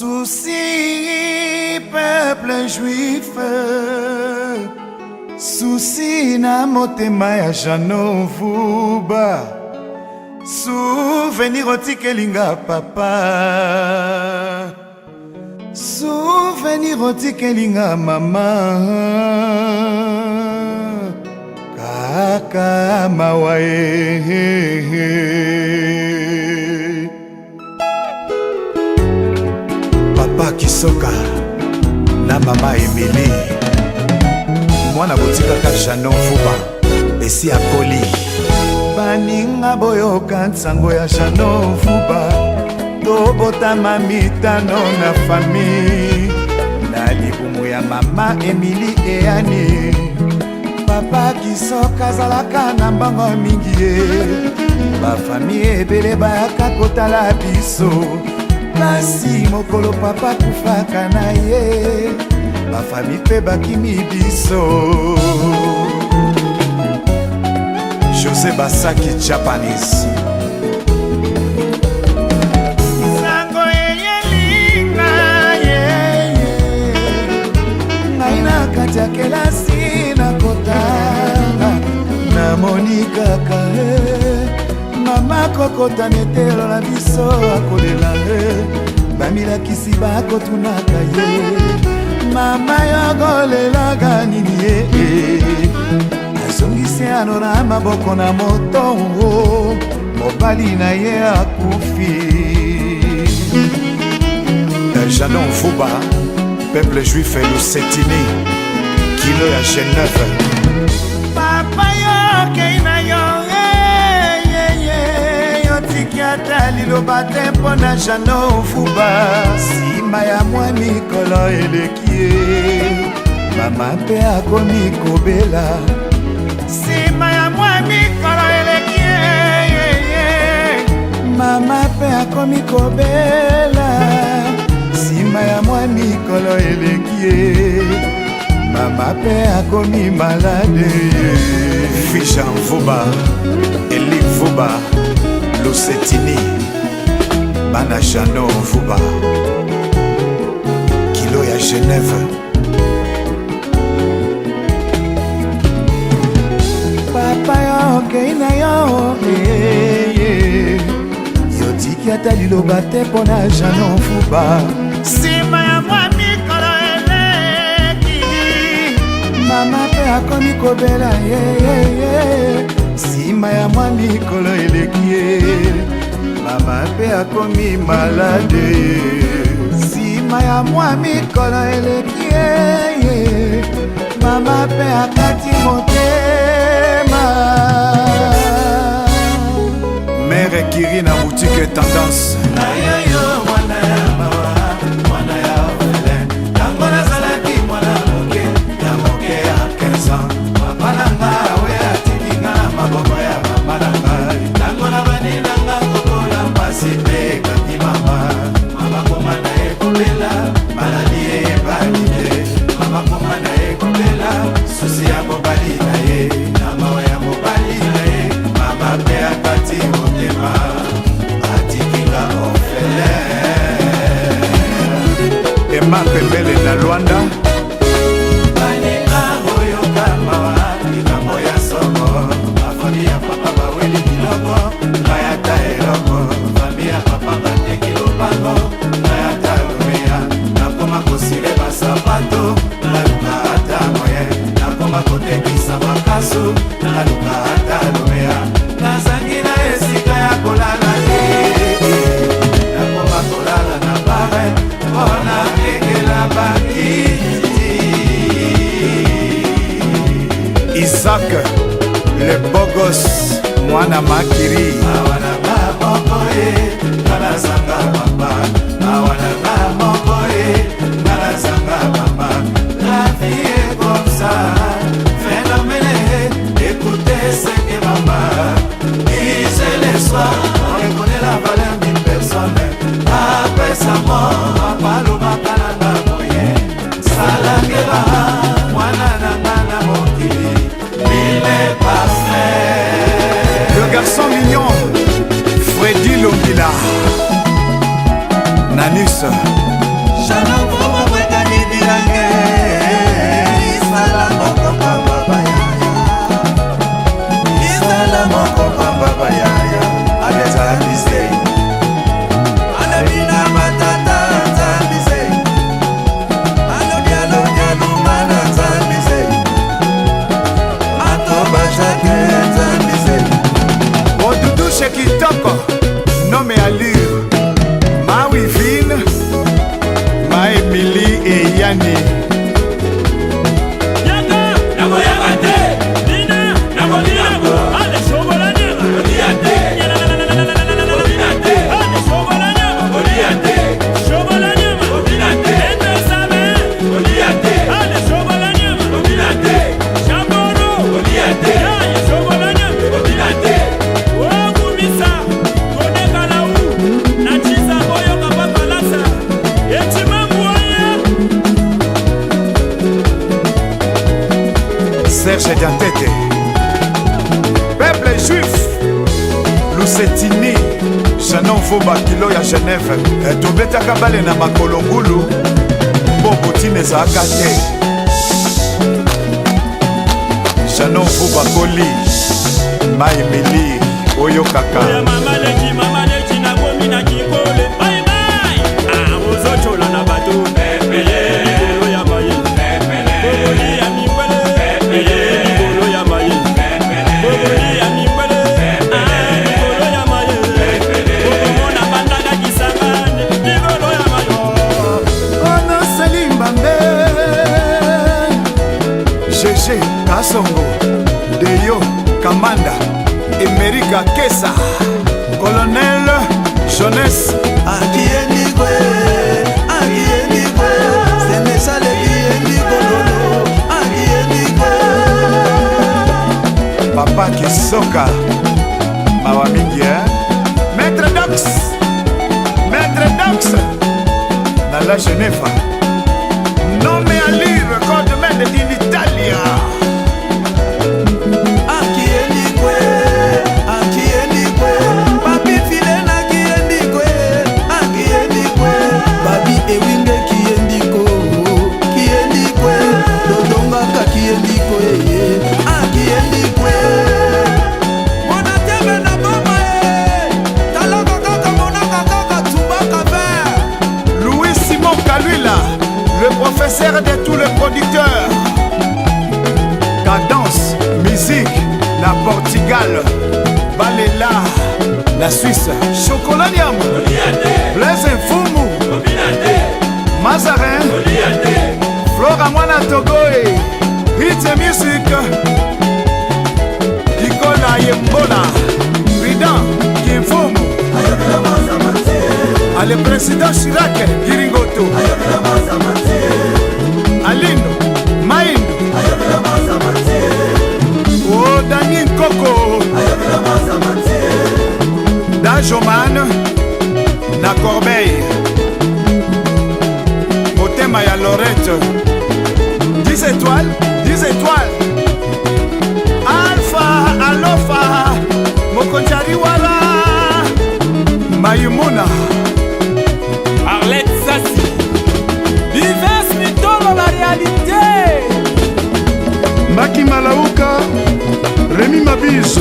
Souci peuple juif, souci na motema ya Jeannot Vuba, souvenir otikeli nga papa, souvenir otikeli nga mama, kaka mawa e. Papa Kisoka na mama Emilie, mwana botikaka Jeannot Vuba esi akoli. Baninga boyoka nsango ya Jeannot Vuba, tobotama mitano na famille, na libumu ya mama Emilie eyani. Papa Kisoka azalaka na mbongo mingi ye, bafami ebele bayaka kotala biso. Kasi mokolo papa kufaka na ye, bafami mpe bakimi biso. José Basaki Japanese. Sango eyelinga yeye, ngai na kati ya kelasi nakotanga, namoni kaka mama kokota na etelo na biso akolela, bamilakisi bakotunaka ye, mama yokolelaka nini ye? Azongisi ano na maboko na moto, mobali na ye akufi. Jeannot Vuba, peuple juif Lusetini, kilo ya Genève. Papa yo okei na yo, yotiki ata liloba te mpo na Jeannot Vuba. Nsima ya mwa mikolo eleki ye, mama mpe akomi kobela. Nsima ya mwa mikolo eleki ye, mama mpe akomi kobela. Nsima ya mwa mikolo eleki ye, mama mpe akomi malade. Fijan Vuba, Eli Vuba, Lusetini, bana Jeannot Vuba, kilo ya Genève. Papa yo okei na yo, yotiki ata liloba te mpo na Jeannot Vuba. Nsima ya mwa mikolo eleki, mama mpe akomi kobela ye. Nsima ya mwa mikolo eleki ye, mama mpe akomi malade. Nsima ya mwa mikolo eleki ye, mama mpe akati motema. Mère Kiri na boutique Tendance. Nayoyo mwana ya mawa, mwana ya orphelin. Ntango nazalaki mwana moke ya moke ya 15 ans, papa na nga oyo atiki nga na maboko ya mama na ngai. Ntango na bani na nga kokola, mpasi mpe ekangi mama. Mama koma na ye kobela, maladi eyebani te. Mama koma na ye kobela, susi ya mobali na ye, na mawa ya mobali na ye, mama mpe akati motema, atikinga orphelin. Emma Pembele na Luanda. Baninga oyoka mawa, likambo ya soko. Bafami ya papa baweli biloko, ngai ata eloko. Fami ya papa bateki lopango, ngai ata lomeya. Nakoma kosire basapato, naluka ata moye. Nakoma kotekisa makasu, naluka ata lomeya. Nazangi na esika ya kolala te, nakoma kolala na bare mpona kekela bakiti. Isaac le Bogos, mwana Makiri. Awa na nga moko ye, nga nazanga papa. Awa na nga moko ye, nga nazanga mama. La vie est comme ça, phénomène. Écoutez ce que maman disait le soir: on reconnaît la valeur d'une personne après sa mort. Papa alobaka na nga boye: salakeba mwana na nga, na mokili nul n'est parfait. Le garçon mignon, Freddy Longila. Nanus. Janon Mfuba kilo ya Genève eh, tobetaka bale na makolo ngulu mpo botine ezalaka te. Janon Mfuba koli mai mili oyokaka. Oya mama leki, mama leki, nakomi na kinkole. Bye bye. Ah, ozochola na bato. Likolo ya maye. Boboli ya mimbwele. Likolo ya maye. Boboli ya mimbwele. Ah, likolo ya maye. Okomona bandaka Kisangani. Likolo ya maye. Ono Salimbambe GG Kasongo Deyo Kamanda Emerika Kesa Colonel Jones. Akiendikwe, akiendikwe, senesale kiendikololo, akiendikwe. Papa Kisoka mawa mingi eh? Maître Dox, Maître Dox na la Geneva Nome Ali record made in Italia. Akiendikwe, akiendikwe, papi file na kiendikwe, akiendikwe, babi ewinge kiendiko, kiendikwe, dodongaka kiendiko eye, akiendikwe. Mona tebe na mama e, talaka kaka monaka kaka tsubaka ver. Louis Simon Kaluila, le professeur de tous les producteurs. Cadence, musique, na Portugal, Balela, la Suisse, Chocolanium, Blaise Mfumu, Mazarin, Flora Mwana Togoe, Hit Music, Dikola Yembola, Prudent Kimfumu, Ale président Chirac, Giringoto, Alindo, Maindo, Oh Dani Nkoko, Dajoman, na Corbeil, Motema ya Lorette, 10 étoiles, 10 étoiles, Alpha, Alofa, Mokonzi Ariwara, Maimuna. Arlette Sassi. Vives Mitolo la réalité. Maki Malauka, Rémi Mabise.